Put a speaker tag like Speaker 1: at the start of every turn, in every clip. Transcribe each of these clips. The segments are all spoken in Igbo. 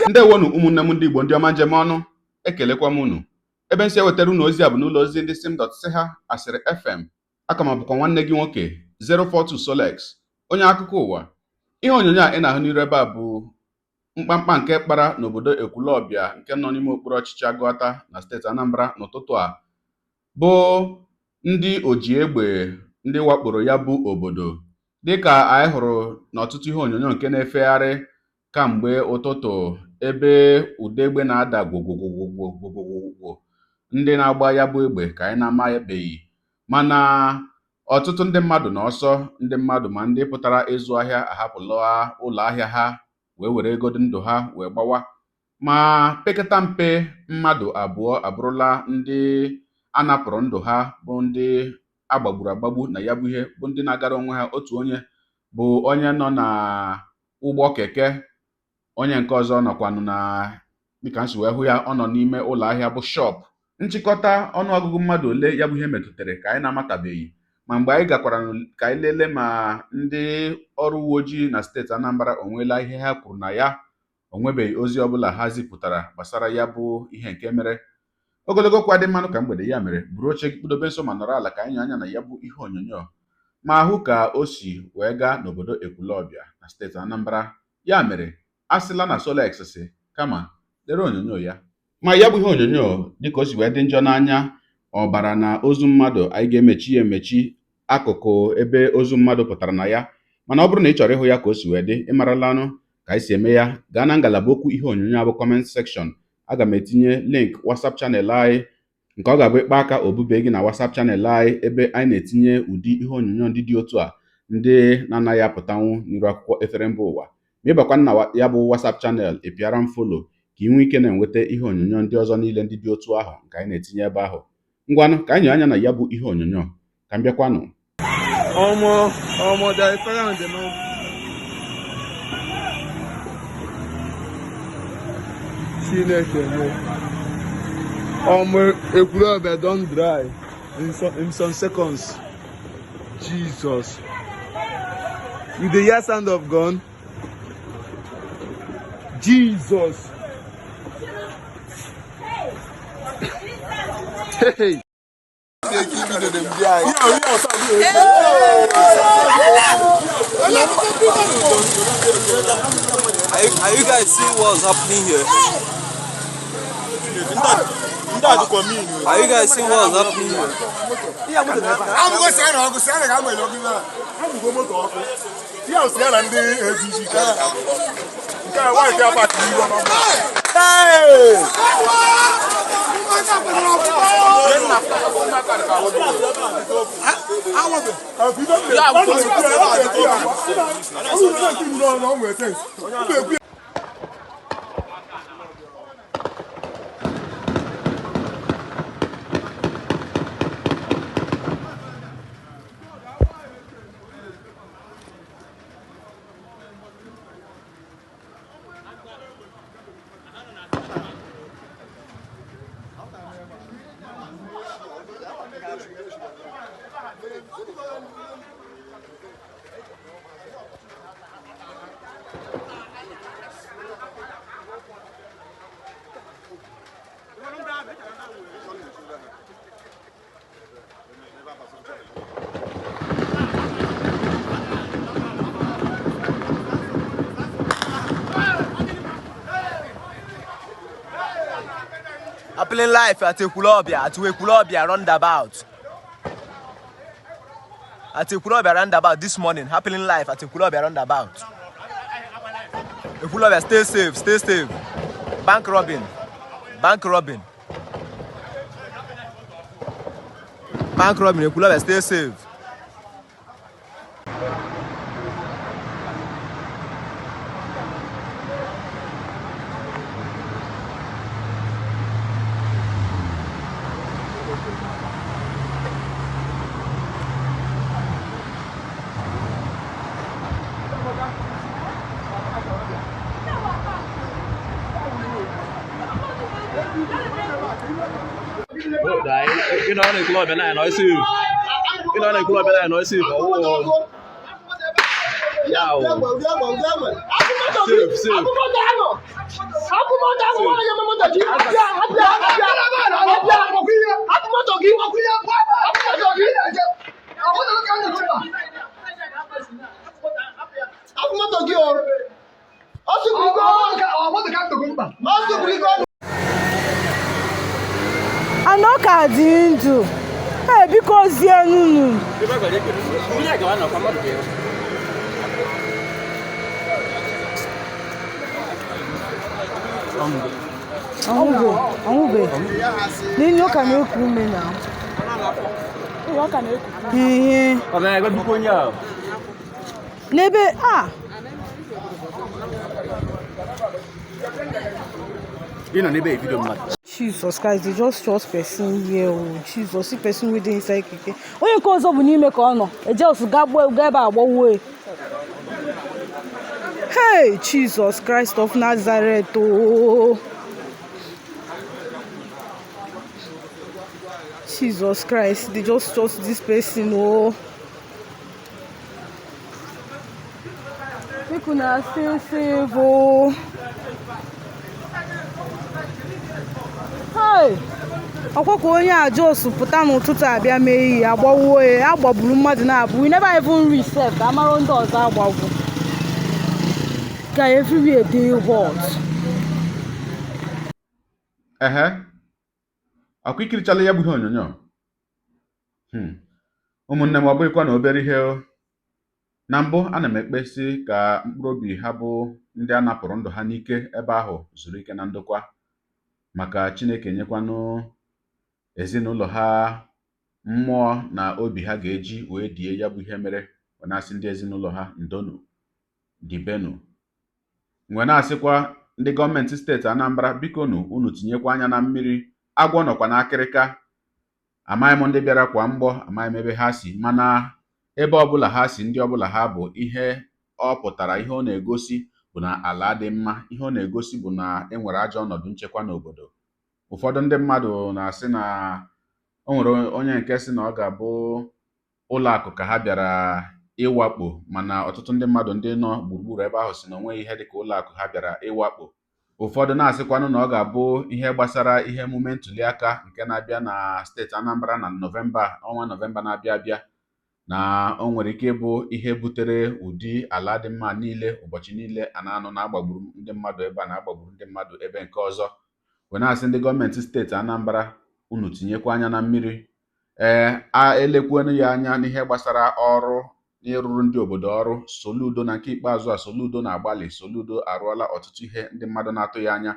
Speaker 1: Ndewonu ụmụnne m ndị Igbo, ndị ọma njem ọnụ, ekelekwa m unu. Ebe m si ewetara unu ozi a bụ n'ụlọ ozi ndị sim dot si ha asịrị FM. Aka m bụkwa nwanne gị nwoke 042 Solex, onye akụkọ ụwa. Ihe onyonyo a ị na-ahụ n'iru ebe a bụ mkpamkpa nke kpara n'obodo Ekwulọbịa nke nọ n'ime okpuru ọchịchị Agụata na steeti Anambra n'ụtụtụ a, bụ ndị oji egbe ndị wakporo ya bụ obodo, dịka anyị hụrụ n'ọtụtụ ihe onyonyo nke na-efegharị kamgbe ụtụtụ, ebe ụda egbe na-ada gwogwogwogwogwogwogwo. Ndị na-agba ya bụ egbe ka anyị na-amabeghị, mana ọtụtụ ndị mmadụ na ọsọ ndị mmadụ ma ndị pụtara ịzụ ahịa ahapụla ụlọ ahịa ha wee were ego ndụ ha wee gbawa. Ma pekata mpe mmadụ abụọ abụrụla ndị a napụrụ ndụ ha, bụ ndị agbagburu agbagbu na ya bụ ihe, bụ ndị na-agara onwe ha. Otu onye bụ onye nọ na ụgbọ keke, onye nke ọzọ nọkwanụ na dịka m si wee hụ ya, ọ nọ n'ime ụlọ ahịa bụ shop. Nchịkọta ọnụọgụgụ mmadụ ole ya bụ ihe metụtara ka anyị na-amatabeghị, ma mgbe anyị gakwara ka anyị lelee ma ndị ọrụ uwe ojii na steeti Anambra onweela ihe ha kwuru na ya, onwebeghị ozi ọbụla ha zipụtara gbasara ya bụ ihe nke mere. Ogologo okwu adị mmanụ ka mgbede, ya mere buru oche gị kpụdobe nso ma nọrọ ala ka anyị nyoo anya na ya bụ ihe onyonyo ma hụ ka o si wee gaa n'obodo Ekwulọbịa na steeti Anambra. Ya mere a sịla na Solex si, kama lere onyonyo ya. Ma ya bụ ihe onyonyo dịka o si wee dị njọ n'anya, ọbara na ozu mmadụ, anyị ga-emechi ya emechi akụkụ ebe ozu mmadụ pụtara na ya. Mana ọ bụrụ na ị chọrọ ịhụ ya ka o si wee dị, ị maralanụ ka anyị si eme ya, gaa na ngalaba okwu ihe onyonyo abụ comment section. Aga m etinye link WhatsApp channel anyị, nke ọ ga-abụ ịkpa aka obube gị na WhatsApp channel anyị, ebe anyị na-etinye ụdị ihe onyonyo ndị dị otu a ndị na-anaghị apụtanwu n'iru akwụkwọ efere mba ụwa. Ma ịbakwa na ya bụ WhatsApp channel, ị pịara m follow ka ị nwee ike na-enweta ihe onyonyo ndị ọzọ niile ndị dị otu ahụ nke anyị na-etinye ebe ahụ. Ngwanụ, ka anyị nyoo anya na ya bụ ihe onyonyo, ka m bịakwanụ.
Speaker 2: Omo, omo, they fire on the no. Chineke mo. Omo, Ekwulobia don dry in some seconds. Jesus. You dey hear sound of gun? Jesus. Hey.
Speaker 3: Are you guys seeing what's happening here? Are you guys seeing what's happening here?
Speaker 4: Abụgo si na ọkụ si na ka agbere ọkụ na abụgo moto ọkụ ihe ahụ si ya na ndị APC ka nke a nwaanyị ya pati iwe.
Speaker 3: Happening live at Ekwulobia roundabout. At Ekwulobia roundabout this morning. Happening live at Ekwulobia roundabout. Ekwulobia, stay safe, stay safe. Bank robbing, bank robbing, bank robbing. Ekwulobia, stay safe.
Speaker 5: Ị nọ n'Ekwulobia na nọ isi. Ị nọ na-ekwu ọbịa na isi bụ ọwụ ya o. Safe, safe.
Speaker 6: Anọ ka dị ndụ. Ee, biko zienunu. Ọnwụbe, ọnwụbe. N'enyi ọ ka na-eku ume na. Ihe. N'ebe a.
Speaker 3: Ị nọ n'ebe ebido mmadụ.
Speaker 6: Jesus Christ, they just trust person here o. Jesus, see person wey dey inside keke. Onye nke ọzọ bụ n'ime ka ọ nọ. Ejels ga ebe a gbọwuo ya. Hey, Jesus Christ of Nazareth o. Jesus Christ, they just trust this person o. Make una stay safe o. Hey! Ọkwa ka onye a jos pụta n'ụtụtụ abịa mee ihe agbawuo ya, agbagburu mmadụ na-abụ. We never even reach sef ka amara ndị ọzọ agbagbu. Guy, everywhere dey hot.
Speaker 1: Ehe, ọkwa ikirichala ya bụ ihe onyonyo. Ụmụnne m, ọ bụghịkwa na obere ihe o. Na mbụ, ana m ekpesi ka mkpụrụ obi ha bụ ndị a napụrụ ndụ ha n'ike ebe ahụ zuru ike na ndokwa, maka Chineke nyekwanụ ezinụlọ ha mmụọ na obi ha ga-eji wee die ya bụ ihe mere. Wee na-asị ndị ezinụlọ ha ndonu dibenu. Wee na-asịkwa ndị gọọmenti steeti Anambra, bikonu, unu tinyekwa anya na mmiri. Agwọ nọkwa n'akịrịka. Amaghị m ndị bịara kwa mgbọ, amaghị m ebe ha si, mana ebe ọbụla ha si, ndị ọbụla ha bụ, ihe ọ pụtara, ihe ọ na-egosi bụ na ala dị mma. Ihe ọ na-egosi bụ na e nwere ajọ ọnọdụ nchekwa n'obodo. Ụfọdụ ndị mmadụ na-asị na o nwere onye nke sị na ọ ga-abụ ụlọ akụ ka ha bịara ịwakpo, mana ọtụtụ ndị mmadụ ndị nọ gburugburu ebe ahụ si na onweghị ihe dịka ụlọ akụ ha bịara ịwakpo. Ụfọdụ na-asịkwanụ na ọ ga-abụ ihe gbasara ihe emume ntụliaka nke na-abịa na steeti Anambra na Nọvemba, ọnwa Nọvemba na-abịa abịa, na o nwere ike ịbụ ihe butere ụdị ala dị mma niile. Ụbọchị niile a na-anụ na-agbagburu ndị mmadụ ebe a, na-agbagburu ndị mmadụ ebe nke ọzọ. Wee na-asị ndị gọọmenti steeti Anambra, unu tinyekwa anya na mmiri. Ee, a elekwenu ya anya n'ihe gbasara ọrụ n'ịrụrụ ndị obodo ọrụ. Soludo na nke ikpeazụ a, Soludo na-agbalị. Soludo arụọla ọtụtụ ihe ndị mmadụ na-atụ ya anya,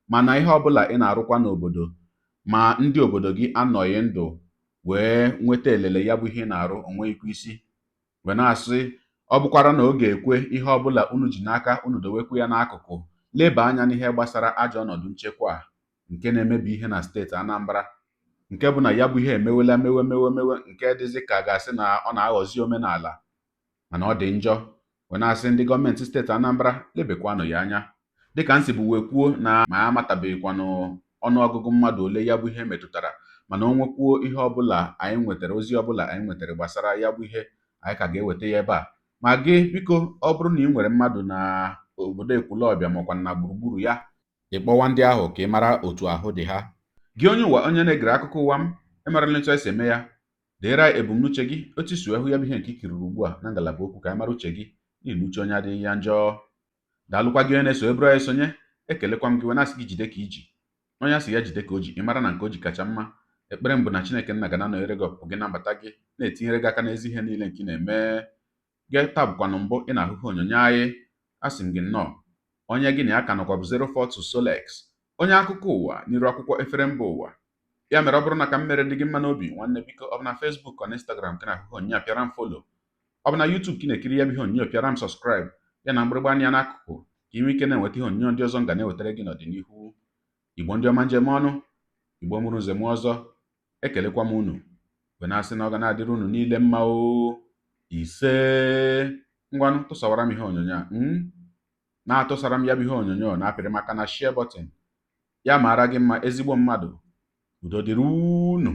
Speaker 1: mana ihe ọbụla ị na-arụkwa n'obodo, ma ndị obodo gị anọghị ndụ wee nweta elele ya bụ ihe ị na-arụ, onweghịkwa isi. Wee na-asị, ọ bụkwara na ọ ga-ekwe, ihe ọbụla unu ji n'aka unu dowekwu ya n'akụkụ, leba anya n'ihe gbasara ajọ ọnọdụ nchekwa a nke na-emebi ihe na steeti Anambra, nke bụ na ya bụ ihe emewela mewe mewe mewe, nke dịzị ka a ga-asị na ọ na-aghọzi omenala, mana ọ dị njọ. Wee na-asị ndị gọọmenti steeti Anambra, lebekwanụ ya anya. Dịka nsi bụ wee kwuo na ma amatabeghịkwanụ ọnụọgụgụ mmadụ ole ya bụ ihe metụtara, mana o nwekwuo ihe ọbụla anyị nwetara, ozi ọbụla anyị nwetara gbasara ya bụ ihe, anyị ka ga-eweta ya ebe a. Ma gị, biko, ọ bụrụ na ị nwere mmadụ na obodo Ekwulọbịa makwa na gburugburu ya, ị kpọwa ndị ahụ ka ị mara otu ahụ dị ha. Gị onye ụwa, onye na-egere akụkọ ụwa m, emarala etu esi eme ya. Deere anyị ebumnuche gị, otu isi wee hụ ya bụ ihe nke ikiriri ugbu a, na ngalaba okwu, ka anyị mara uche gị, n'ihi na uche onye adịghị ya njọ. Daalụkwa gị onye na-eso eburu anyị sonye. Ekelekwa m gị wee na-asị gị jide ka iji. Onye asị ya jide ka o ji, ị mara na nke o ji kacha mma. Ekpere m bụ na Chineke nna ga na-anọnyere gị, ọpụpụ gị na mbata gị, na-etinyere gị aka n'ezi ihe niile nke ị na-eme. Gị taa bụkwanụ mbụ ị na-ahụ ihe onyonyo anyị, asị m gị nnọọ. Onye gị na ya ka nọkwa bụ 042 Solex, onye akụkọ ụwa n'iru akwụkwọ efere mba ụwa. Ya mere, ọ bụrụ na ka m mere dị gị mma n'obi, nwanne, biko, ọ bụ na Facebook, ọ na Instagram ka na-ahụ ihe onyonyo a, pịara m follow. Ọ bụ na YouTube ka ị na-ekiri ya bụ ihe onyonyo, pịara m subscribe, ya na mgbịrịgba anya n'akụkụ, ka ị nwee ike na-enweta ihe onyonyo ndị ọzọ m ga na-ewetara gị n'ọdịnihu. Igbo ndị ọma, njem ọnụ, Igbo mụrụ nze m ọzọ, ekelekwa m unu wee na-asị na ọ ga na-adịrị unu niile mma o. Ise. Ngwanụ, tụsawara m ihe onyonyo a, na-atụsara m ya bụ ihe onyonyo, na-apịrị maka na share button. Ya mara gị mma, ezigbo mmadụ. Udo dịrị unu.